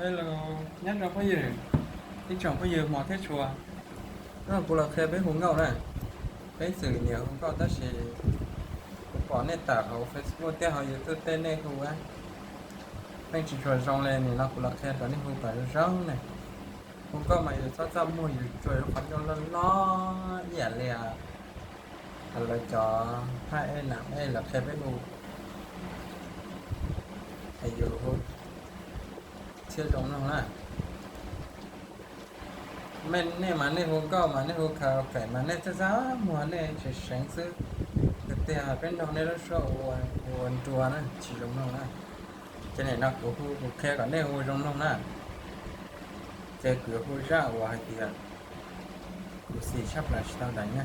Hello, nyob zoo phooj ywg, ib tsoom phooj ywg hmov thiab tshua. Hnub no kuv los qhia peb hu nkauj na. Peb xwm nias hu nkauj tab sis kuv pom nej tawm hauv Facebook thiab hauv YouTube tej nej hu pheej tsis tshua zoo li, nim no kuv los qhia rau nej hu kom zoo zoo na. Hu nkauj mas yus txhob txaj muag, yus tsuas yus qhov ncauj loj loj ib yam li lawv cov haj ej nam ej lawv qhia peb hu, es yus hu thiaj zoo mloog na. Nej mas nej hu nkauj mas nej hu karaoke mas nej txaj txaj muag, nej tsis seev xwb. Tiag tiag peb nrog nej lub suab ua nrua na tsis zoo mloog na. Ces nim no kuv hu kuv qhia kom nej hu zoo mloog na. Ces kuv yuav hu zaj uas hais tias kuv xis tshaj plaws tsis tau deev na.